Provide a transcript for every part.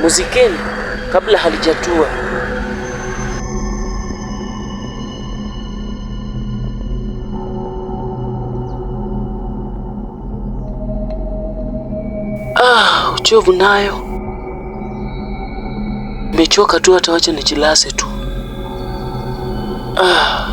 Muzikeni kabla halijatua. Ah, uchovu nayo. Nimechoka tu, hata wacha nijilase tu. Ah.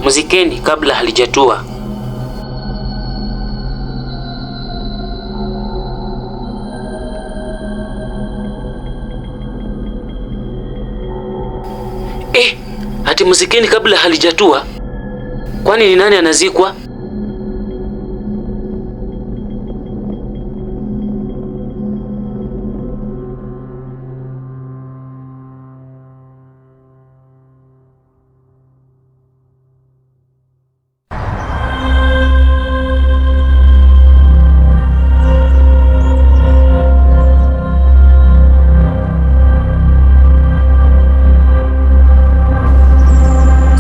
Muzikeni kabla halijatua. Eh, hati muzikeni kabla halijatua? Kwani ni nani anazikwa?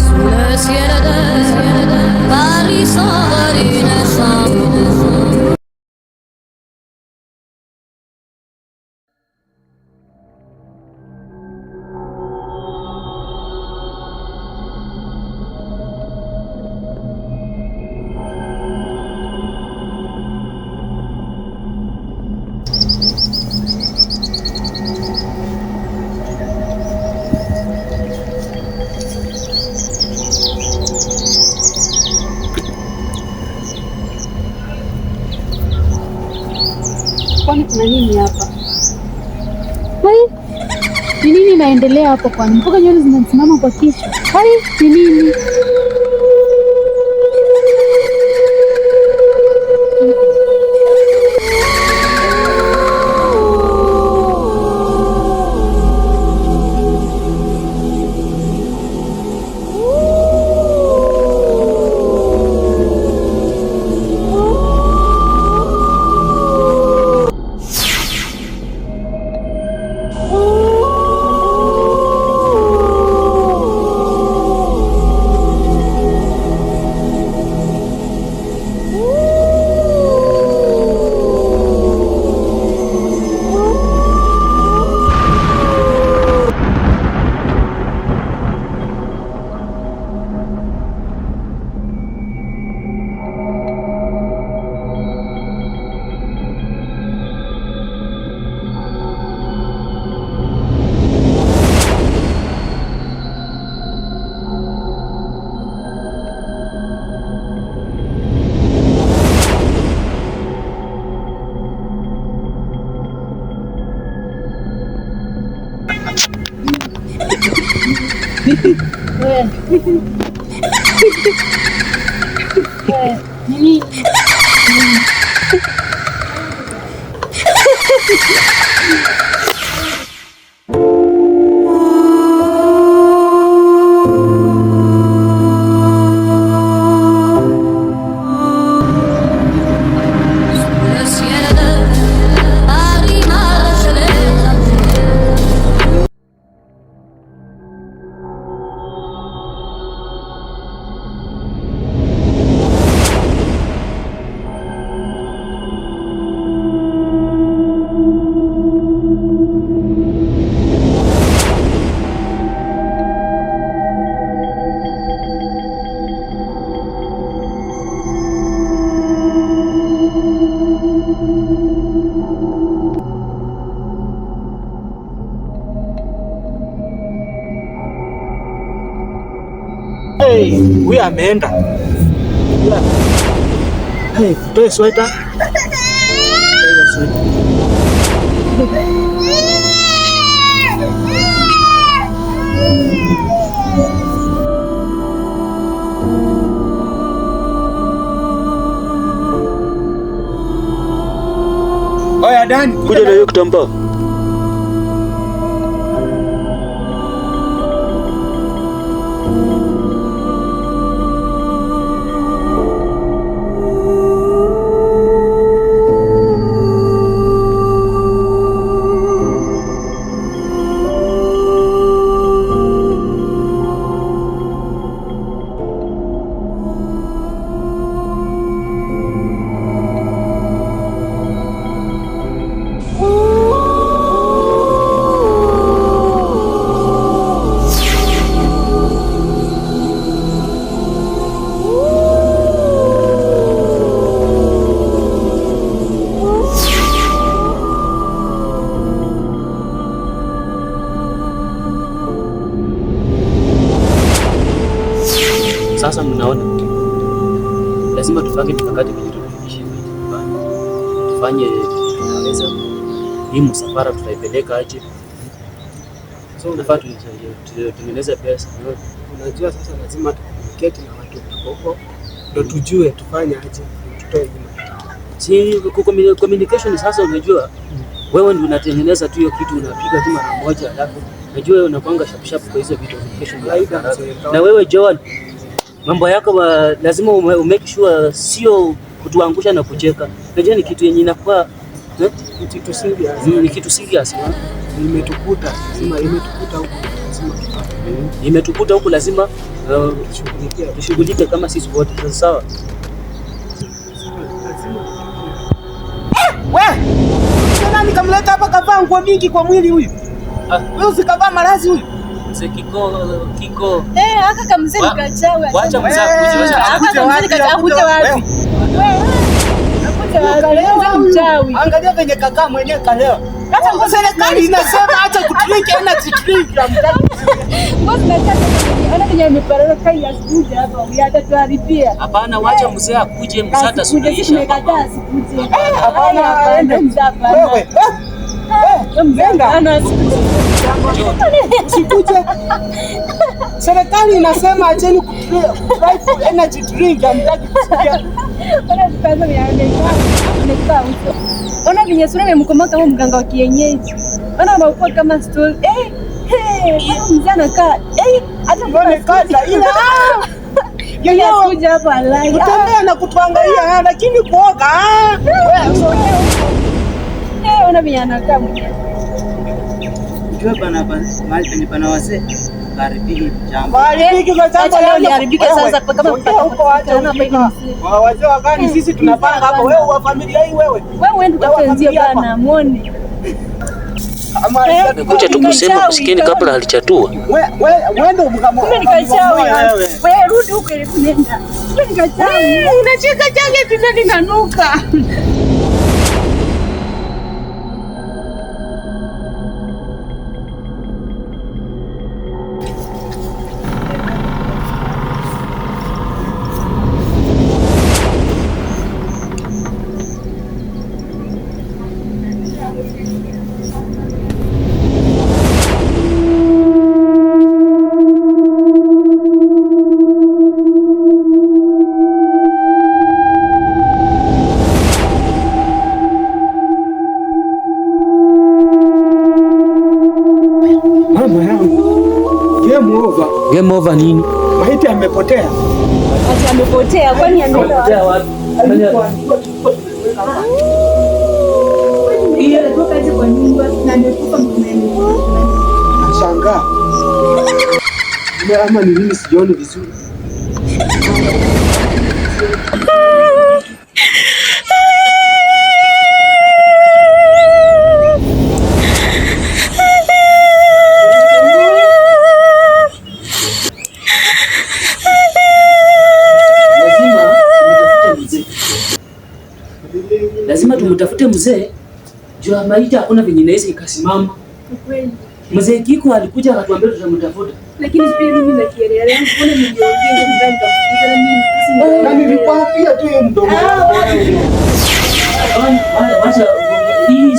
Sous le ciel de Paris s'envole une chanson. Kwani kuna nini hapa? Hai, ni nini inaendelea hapo kwani? Mpaka nywele zinasimama kwa kichwa. Hai, ni nini? We. We, ni nini? Sous le ciel de Paris marchent les drapeaux. Hey, huyu ameenda. Hey, toe sweta. vizuri. Oya Dani, Kuja na hiyo kitambaa. Sasa mnaona, lazima tupange mikakati vile turudishe maiti nyumbani, tufanye tunaweza. Hii msafara tutaipeleka aje? So unafaa tutengeneze pesa. Unajua sasa lazima tucommunicate na watu tuko huko ndo tujue tufanye aje tutoe hii maiti. Si communication sasa, unajua wewe ndio unatengeneza tu hiyo kitu, unapiga tu mara moja, alafu najua wewe unakuanga sharp sharp kwa hizo vitu communication. Kawaida, mzee. Na wewe Joel, mambo yako lazima umake sure sio kutuangusha na kucheka. Najua ni kitu yenye inakuwa eh? Ni kitu serious. Ni kitu serious eh? Imetukuta, lazima imetukuta huko, lazima Imetukuta huku, lazima tushughulikie. tushughulike kama sisi wote. Sasa sawa. Lazima We! Nani kamleta hapa kavaa nguo mingi kwa mwili huyu? Ah. Wewe usikavaa marazi huyu. Mzee Kiko, Kiko. Eh, aka kamzee nikachawe. Wacha mzee akuje, wacha Aka Akuje kamzee wapi, nikachawe. Akuje wapi? Wewe. Akuje wapi? Kalewa Mzee mchawi. Angalia venye kakaa mwenyewe kalewa. Hata serikali inasema acha kudrink energy drink ya mtaki. Ngozi nataka ona venye ameparara kai asikuje hapa. Huyu atatuharibia. Hapana, wacha mzee akuje, mzee Asikuje, sisi atasuluhisha. tumekataa asikuje. Hapana, Hapana, mzee hapana. Wewe. Eh, Mzee nenda. hapana, asikuje. Usikuje. Serikali inasema acheni kudrive energy drink ya mtaki kusikia. Ona kwanza amekaa uso. Ona venye sura imemkomaa kama mganga wa kienyeji. Ona anakuwa kama stool. Eh, hey, mzee anakaa. Eh, hata Mbona kaza ila Yeye asikuja hapa alai. kutembea na kutuangalia lakini kuoga ah. Wewe, Eh, ona venye anakaa mwenyewe. Ujue bana mahali penye pana wazee haribiki jambo. Waharibiki kwa jambo Acha leo leo liharibike wewe, sasa kwa kama ongea huko acha kutana hapa ujinga. hivi. Wazee wa gani sisi tunapanga hapa wewe wa familia hii wewe. Wewe uende Wewe utafute wenzio familia hapa. bana, muone. Ama Kuja tu kusema msikini kabla halijatua. wewe wewe ndio mkamo. Kumbe nikachawi. Wewe rudi huko ili kunenda. Kumbe nikachawi. Unacheka change tena linanuka. Mama yangu. Game over. Game over nini? Maiti amepotea. Ati amepotea kwani Amepotea wapi? Anatoka aje kwa nyumba na amekufa mtume. Nashangaa. Ama ni mimi sijioni vizuri. Lazima tumtafute mzee. Lazima tumtafute mzee. Juu ya maiti hakuna venye inaweza ikasimama. Kweli. Mzee Kiko alikuja akatuambia tutamtafuta. Lakini pia mimi na kielele yangu mbona niliongea ndio nikamfukuza na mimi. Na nilikwambia tu hiyo mdomo. Wacha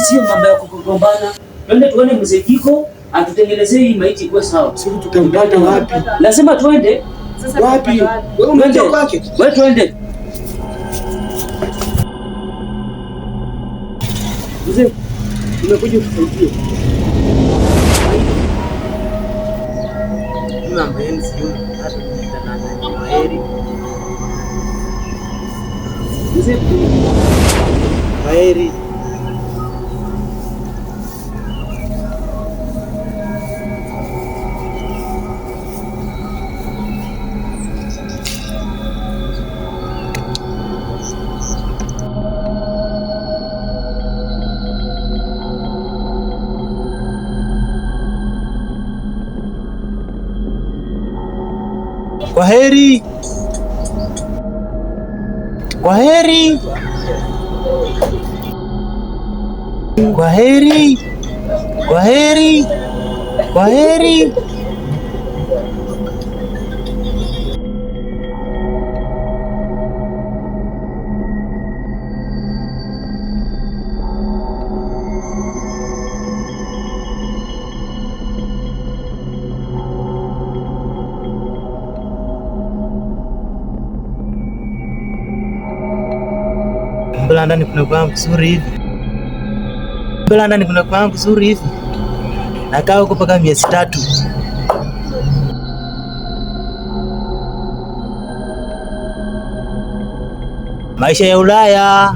sio mambo ya kugombana. Twende tuone mzee Jiko atutengenezee hii maiti ikuwe sawa. Sisi tutampata wapi? Lazima tuende. Sasa Wapi? tutapata wapi? Wewe Twende. umejua kwake? Wewe tuende. Mzee, nimekuja kukusaidia. Mimi mambo yenu sijui hata mimi Kwaheri. Mzee, Kwaheri. Kwaheri. Kwaheri. Kwaheri. Kwaheri. Kwaheri. Mbona ndani kuna kwangu kuzuri hivi? Mbona ndani kuna kwangu kuzuri hivi? Nakaa huko mpaka miezi 3. Maisha ya Ulaya.